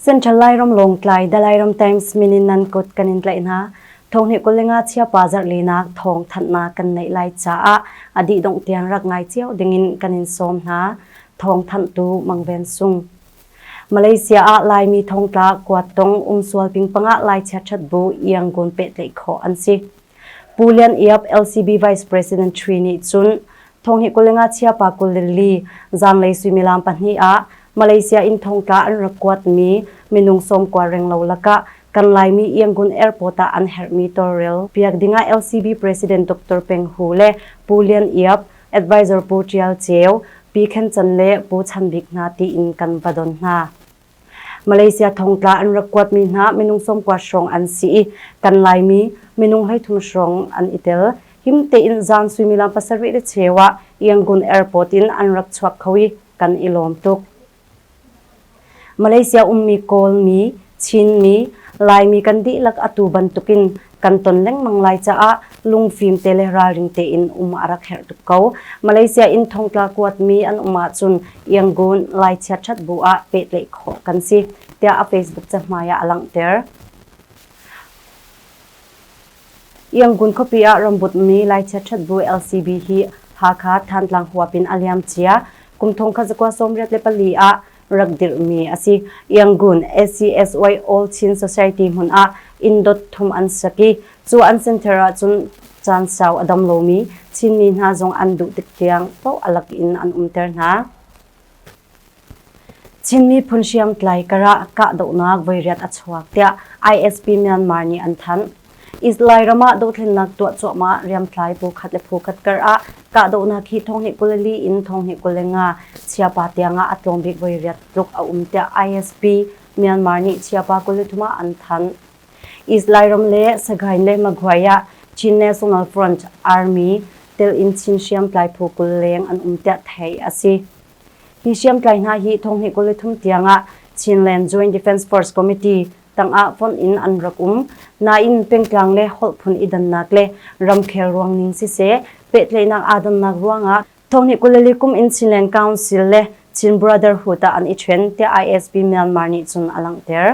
Central Lairam Lawngtlai The Lairam Times min in nan kut kan in tlaih hna. Thonghnih 25 chiapa zarhlinak thawng thanhnak kan neih lai caah a dih dongh tiang rak ngai cio dingin kan in sawm hna. Thawng thanhtu Mang Ven Sung. Malaysia ah Laimi thongtla kuat tong umsual pingpang ah Lai chiatṭhat bu Yangon pehtlaih khawh an si. Pu Lian Iap LCB Vice President Tree nih cun thonghnih 25 chiapa 24 zanlei suimilam 2 ah Malaysia in thongtla an rak kuatmi minung 90 renglo lakah kan Laimi Yangon Airport ah an herhmi tawlrel piak dingah LCB President Dr. Peng Hu le Pu Lian Iap Advisor Pu Ṭial Ceu, Pi Khen Chan le Pu Chan Bik hna tiin kan va don hna. Malaysia thongtla an rak kuatmi hna minung 90 hrawng an si i kan Laimi minung 33 hrawng an i tel. Him tein zan suimilam 7:15 ah Yangon Airport in an rak chuak kho i kan i lawm tuk. Malaysia ummi Kawlmi, Chinmi, Laimi kan dihlak atu bantukin kan ton lengmang lai caah lungfim te le ralring tein um a rak herh tuk ko. Malaysia in thongtla kuatmi an um ahcun Yangon Lai chiatṭhat bu ah pehtlaih khawh kan si, tiah a Facebook cahmai ah a langhter. Yangon khuapi ah rambutmi Lai chiatṭhat bu LCB hi Hakha Thantlang huap in a liam cia. Kum 1984 ah rak dirhmi a si. Yangon ACSY All Chin Society hmun ah inn dot thum an sak i cu an center ah cun caan sau a dam lomi Chinmi hna zong an duh tik tiang paoh a lak in an umter hna. Chin miphun hriamtlai karah kahdohnak voiriat a chuak tiah ISP Myanmar nih an thanh. Israel ram ah dothlennak tuah cuahmah riamtlai bu khat le phu khat kar ah kahdohnak hi 2024 in 2025 chiapa tiang ah a tlawm bik voiriat tluk a um tiah ISP Myanmar nih chiapa 23 ah an thanh. Israel ram le Sagaing le Magway ah Chin National Front Army tel in Chin hriamtlai phu 20 leng an um tiah theih a si. Hi hriamtlai hna hi 2023 tiang ah Chinland Joint Defence Force Committee tangah fonh in an rak um. Nain pengtlang le holh phun i dannak le ramkhel ruang ning siseh, pehtlaihnak aa dannak ruangah 2024 kum in Chinland Council le Chin Brotherhood ah an i ṭhen tiah ISP Myanmar nih cun a langhter.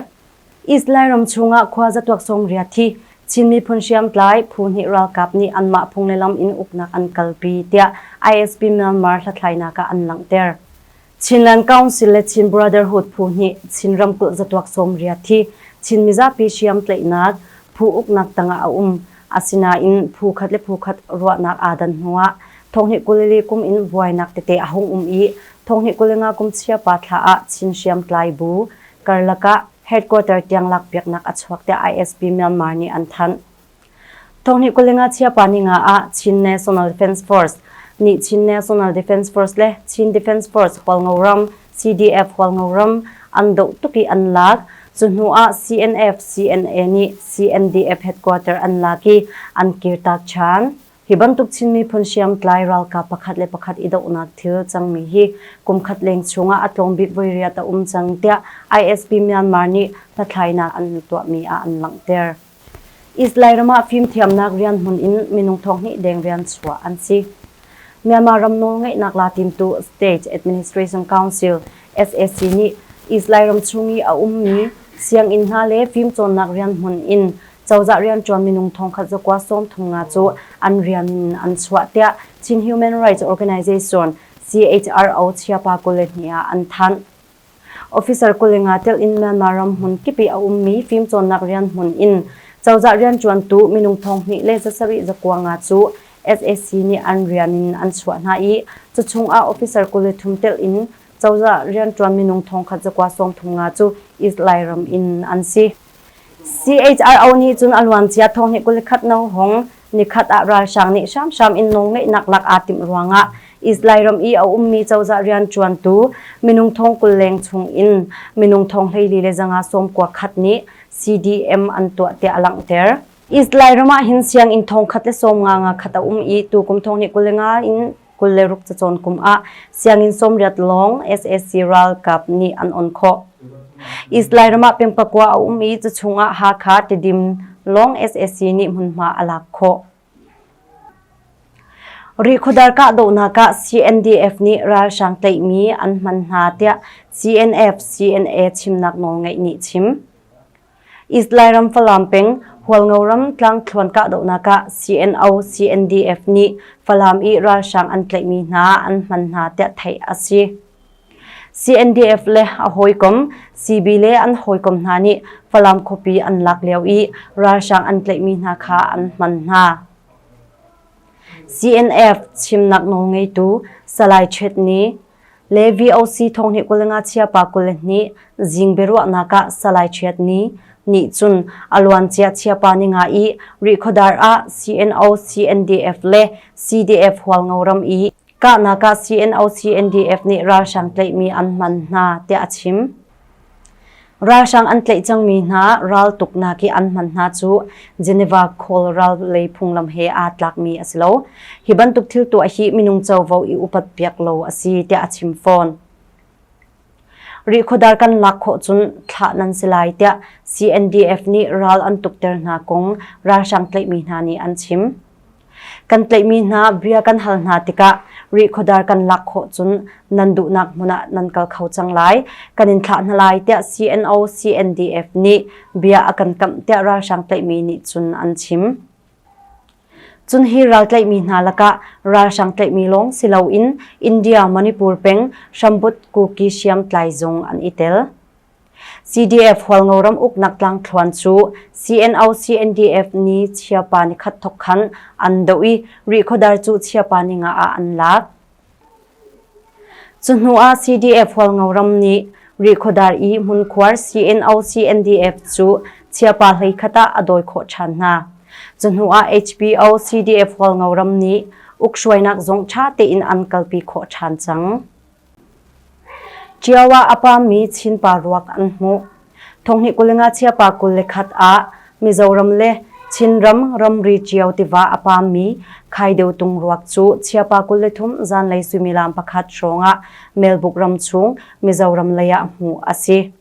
East Lairam chungah khua zatuak 80 thi Chin miphun hriamtlai phu hnih ralkap nih anmah phung le lam in uknak an kalpi tiah ISP Myanmar hlathlainak ah an langhter. Chinland Council le Chin Brotherhood phu hnih Chin ramkulh zatuak 80 thi Chin mizapi hriamtlaihnak phu uknak tangah a um. Asinain phu khat le phu khat ruahnak aa dan hnuah 2024 kum in buainak tete a hung um i 2025 kum chiapa thla ah Chin hriamtlai bu karlak ah headquarter tiang lakpiaknak a chuak tiah ISP Myanmar nih an thanh. 2025 chiapa ni nga ah Chin National Defense Force nih Chin National Defense Force le Chin Defense Force Hualngo ram CDF Hualngo ram an doh tuk i an lak. Cu hnu ah CNF CNA nih CNDF headquarter an lak i an kirtak ṭhan. Hi bantuk Chin miphun hriamtlai ralkap pakhat le pakhat i dohnak thil cangmi hi kum khat leng chungah a tlawm bik voi riat a um cang tiah ISP Myanmar nih hlathlainak an tuahmi ah an langhter. East Lairam ah fimthiamnak rian hmun in minung 2,000 deng rian chuah an si. Myanmar ram nawlngeihnak la timtu State Administration Council SAC nih East Lairam chung i a ummi sianginn hna le fimcawnnak rian hmun in cozah rianṭuan minung 1,135 cu an rian in an chuah tiah Chin Human Rights Organization CHRO chiapa 22 ah an thanh. Officer 25 telh in Myanmar ram hmun kip i a ummi fimcawnnak rian hmun in cozah rianṭuantu minung 2,795 cu SAC nih an rian in an chuah hna i cu chungah officer 23 telh in cozah rianṭuan minung 1,135 cu East Lairam in an si. CHRO nih cun a luancia 2021 no hong nikhat ah ralhrang nih hramhram in nawlngeihnak lak aa timh ruangah East Lairam i a ummi cozah rianṭuantu minung 20 leng chung in minung 14491 nih CDM an tuah tiah a langhter. East Lairam ah hin sianginn 1,151 a um i tukum 2025 in 26 cacawn kum ah sianginn 80 lawng SAC ralkap nih an on khawh. East Lairam ah peng pakua a um i cu chungah Hakha, Tidim lawng SAC nih hmunhma a lak khawh. Rihkhawdar kahdohnak ah CNDF nih ralhrang tlaihmi an hman hna tiah CNF CNA chimnak nawlngeih nih chim. East Lairam Falam peng Hualngo ram tlangthluan kahdohnak ah CNO CNDF nih Falam i ralhrang an tlaihmi hna an hman hna tiah theih a si. CNDF le a hawikom CB le an hawikom hna nih Falam khuapi an lak lio i ralhrang an tlaihmi hna kha an hman hna. CNF chimnak nawlngeitu Salai Chet nih le VOC thonghnih 25 chiapa 22 zing biaruahnak ah Salai Chiat Ni nih cun a luancia chiapa ninga i Rihkhawdar ah CNO CNDF le CDF Hualngo ram i kahnak ah CNO CNDF nih ralhrang tlaihmi an hman hna tiah a chim. Ralhrang an tlaih cangmi hna raltuknak i an hman hna cu Geneva Call ral lei phunglam he aa tlakmi a si lo. Hi bantuk thil tuah hi minung covo i upat piak lo a si tiah a chim fawn. Rihkhawdar kan lak khawh cun thlah nan si lai tiah CNDF nih ral an tukter hna kong ralhrang tlaihmi hna nih an chim. Kan tlaihmi hna bia kan hal hna tikah Rihkhawdar kan lak khawh cun nan duhnak hmun ah nan kal kho cang lai. Kan in thlah hna lai tiah CNO CNDF nih bia a kan kamh tiah ralhrang tlaihmi nih cun an chim. Cun hi ral tlaihmi hna lakah ralhrang tlaihmi lawng si loin India Manipur peng Hrambut Kuki hriamtlai zong an i tel. CDF Hualngo ram uknak tlangthluan cu CNO CNDF nih chiapa nikhat thok khan an doh i Rihkhawdar cu chiapa ninga ah an lak. Cu hnu ah CDF Hualngo ram nih Rihkhawdar i hmunkhuar CNO CNDF cu chiapa hleikhat ah a dawi khawh ṭhan hna. Cu hnu ah HBO CDF Hualngo ram nih ukhruainak zong ṭha tein an kalpi khawh ṭhan cang. Ṭio ah a paammi Chinpa ruak an hmuh. Thonghnih 25 chiapa 21 ah Mizoram le Chinram ramri Ṭio tiva a paammi Khaideu tung ruak cu chiapa 23 zanlei suimilam pakhat hrawngah Melbuk ram chung Mizoram lei ah hmuh a si.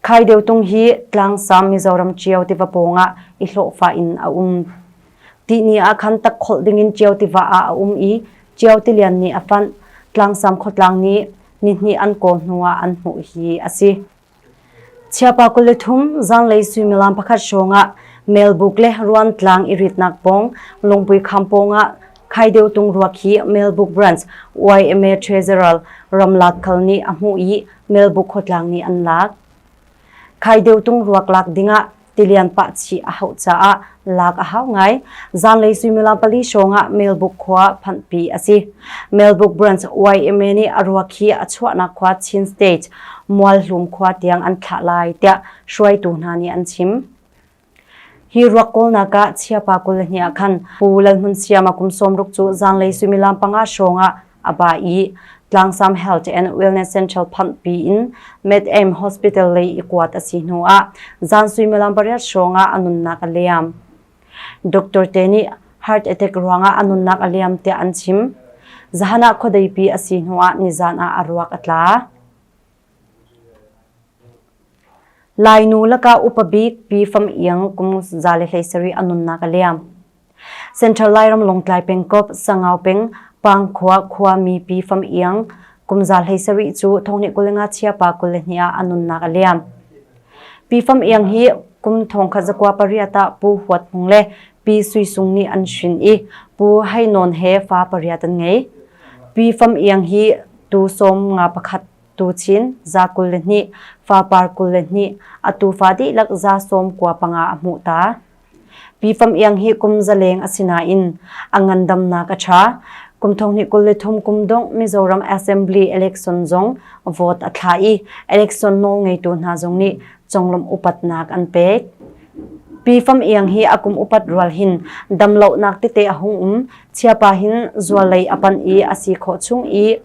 Khaideutung hi tlangsam Mizoram Ṭio tiva pawngah i hlawhfa in a um. Tihni ah khan takkholh dingin Ṭio tiva ah a um i Ṭio tilian nih a fanh. Tlangsam khuatlang nih nihnih an kawl hnuah an hmuh hi a si. Chiapa 23 zanlei suimilam pakhat hrawngah Melbuk le Ruantlang i ritnak pawng Lungpui kham pawngah Khaideutung ruak hi Melbuk Branch YMA Treasurer Ramlak Khal nih a hmuh i Melbuk khuatlang nih an lak. Khaideutung ruak lak dingah tilian pah chih a hauh caah lak a hau ngai. Zanlei suimilam pali hrawngah Melbuk khua phanhpi a si. Melbuk Branch YMA nih a ruak hi a chuahnak khua Chin State Mualhlum khua tiang an thlah lai tiah hruaitu hna nih an chim. Hi ruak kawlnak ah chiapa 22 ah khan Pu Lalhmun Siama kum 60 cu zanlei suimilam panga hrawng ah a ba i Tlangsam Health and Wellness Central phanhpi in Med-Aim Hospital lei i kuat a si hnu ah zan suimilam pariat hrawng ah a nunnak a liam. Doctor te nih heart attack ruangah a nunnak a liam tiah an chim. Zahan ah khuadeipi a si hnu ah nizan ah a ruak a tla. Lainu lakah upa bik Pi Fam Iang kum 117 a nunnak a liam. Central Lairam Lawngtlai pengkomh Sangau peng Pangkhua khuami Pi Fam Iang kum 117 cu thonghnih 25 chiapa 22 ah a nunnak a liam. Pi Fam Iang hi kum 1908 ah Pu Huat Hmung le Pi Sui Sung nih an hrin i Pu Hai Nawn he fa pariat an ngei. Pi Fam Iang hi tu sawm nga pakhat Tuchin za 22, fapar 22, a tufa dihlak za sawm kua panga a hmuh ta. Pi Fam Iang hi kum zaleng a si nain a ngandamnak a ṭha. Kum 2023 kum dongh Mizoram Assembly election zong vote a thla i election nawlngeitu hna zong nih conglawmh upatnak an pek. Pi Fam Iang hi a kum upat rual hin damlonak tete a hung um. Chiapa hin zuallei a panh i a si khawh chung i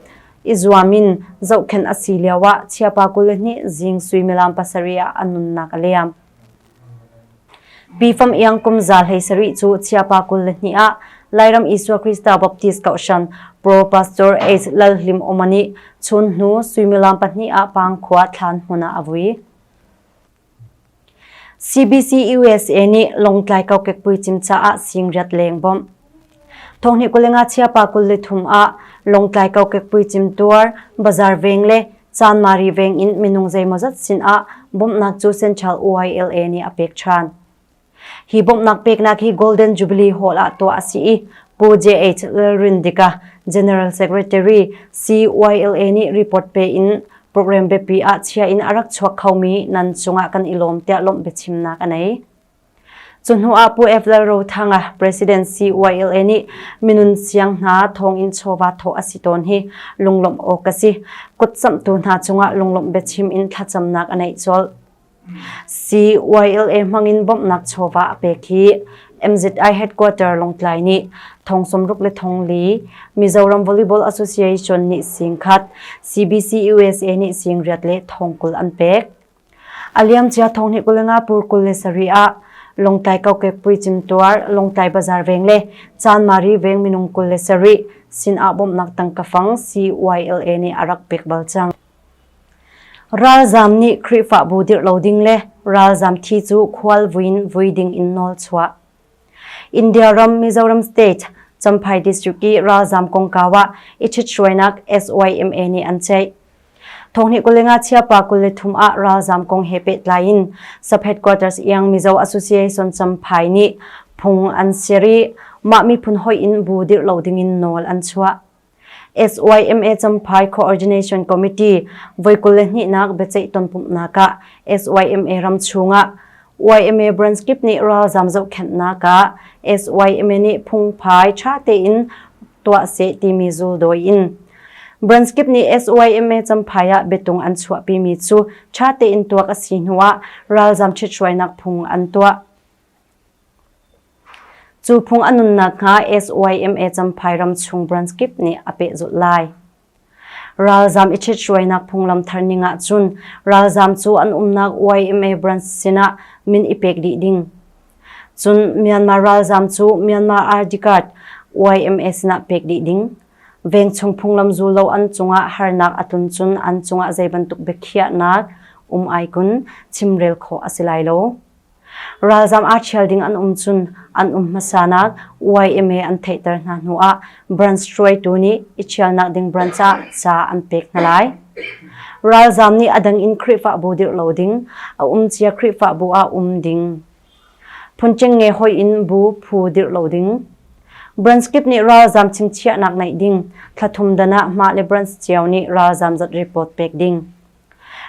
i zuam in zohkhenh a si lioah chiapa 22 zing suimilam pasarih ah a nunnak a liam. Pi Fam Iang kum za hlei sarih cu chiapa 22 ah Lairam Isua Krista Baptist Kohhran Pro Pastor H. Lal Hlim Oma nih chun hnu suimilam pahnih ah Pangkhua thlan hmun ah a vui. CBC USA nih Lawngtlai kokek puicim caah singriat leng bawmh. Thonghnih 25 chiapa 23 ah Lawngtlai kokek puicim tuar Bazar veng le Chanmari veng in minung zeimawzat sin ah bawmhnak cu Central YLA nih a pek ṭhan. Hi bawmhnak peknak hi Golden Jubilee Hall ah tuah a si i Pu JH Lalrindika, General Secretary CYLA nih report pe in program biapi ah chia in a rak chuak khomi nan cungah kan i lawm tiah lawmh biachimnak a nei. Cu hnu ah Pu F. Lalrothanga, President CYLA nih minun siang hna thawngin chawva thawh a si tawn hi lunglawmh awk a si. Kutsamhtu hna cungah lunglawmh biachim in thlacamnak a neih colh. CYLA hmangin bawmhnak chawva a pek hi MZI Headquarter Lawngtlai nih thong 64 Mizoram Volleyball Association nih singkhat, CBC USA nih singriat le thong 20 an pek. A liamcia thong 25 pur 27 ah Lawngtlai kokek puicim tuar Lawngtlai Bazar veng le Chanmari veng minung 27 sin ah bawmhnak tangka fang CYLA nih a rak pek bal cang. Ralzaam nih Khrihfabu dirh lo ding le ralzaam thi cu khual vuin vui ding in nawl chuah. India ram Mizoram state Champhai district i ralzaam kongkau ah i ṭhithruainak SYMA nih an ceih. Thonghnih 25 chiapa 23 ah ralzaam kong he pehtlai in Sub Headquarters Iang Mizo Association Champhai nih phung an ser i mah miphun hoih in bu dirh lo ding in nawl an chuah. SYMA Champhai Coordination Committee voi 22nak biaceih tonpumhnak ah SYMA ram chungah YMA branch kip nih ralzam zohkhenhnak ah SYMA nih phungphai ṭha tein tuah seh timi zuldawi in branch kip nih SYMA Champhai ah biatung an chuahpimi cu ṭha tein tuak a si hnuah ralzam ṭhithruainak phung an tuah. Cu phung a nunnak hnga SYMA Champhai ramchung branch kip nih a pehzulh lai. Ralzam i ṭhithruainak phunglam thar ning ahcun ralzam cu an umnak YMA branch sinah min i pek dih ding. Cun Myanmar ralzam cu Myanmar ID card YMA sinah pek dih ding. Vengchung phunglam zul lo an cungah harnak a tlun cun an cungah zei bantuk biakhiahnak um ai kun chimrel khawh a si lai lo. Ralzam aa ṭhial ding an um cun an um hmasanak YMA an theihter hna hnuah branch hruaitu nih i ṭhialnak ding branch ah ca an pek hna lai. Ralzam nih a dang in Khrihfabu dirh lo ding, a um cia Khrihfabu ah um ding. Phun nge hoi in bu phu dirh lo ding. Branch kip nih ralzam chimchiahnak neih ding, thla thum dan ah mah le branch cio nih ralzam zat report pek ding.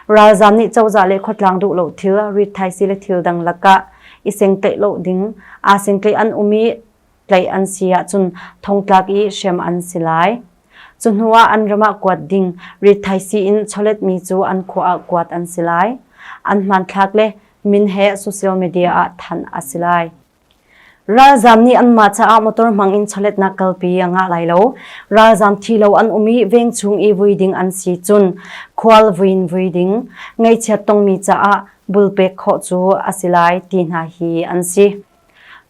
Ralzaam nih cozah le khuatlang duh lo thil, rithaisii le thil dang lakah i sengtlaih lo ding, aa sengtlaih an um i tlaih an si ahcun thongtlak i hrem an si lai. Cu hnu ah an ram ah kuat ding, rithaisii in chawletmi cu an khua ah kuat an si lai. An hmanthlak le min he social media ah thanh a si lai. Ralzaam nih anmah caah motor hmang in chawletnak kalpi a ngah lai lo. Ralzaam thi lo an um i vengchung i vui ding an si cun khual vui in vui ding, ngaihchiat tongmi caah bulpek khawh cu a si lai ti hna hi an si.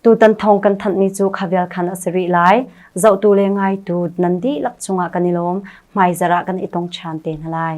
Tutan thawng kan thanhmi cu kha vial khan a si rih lai. Zohtu le ngaitu nan dihlak cungah kan i lawm. Hmaizarh ah kan i tong ṭhan te hna lai.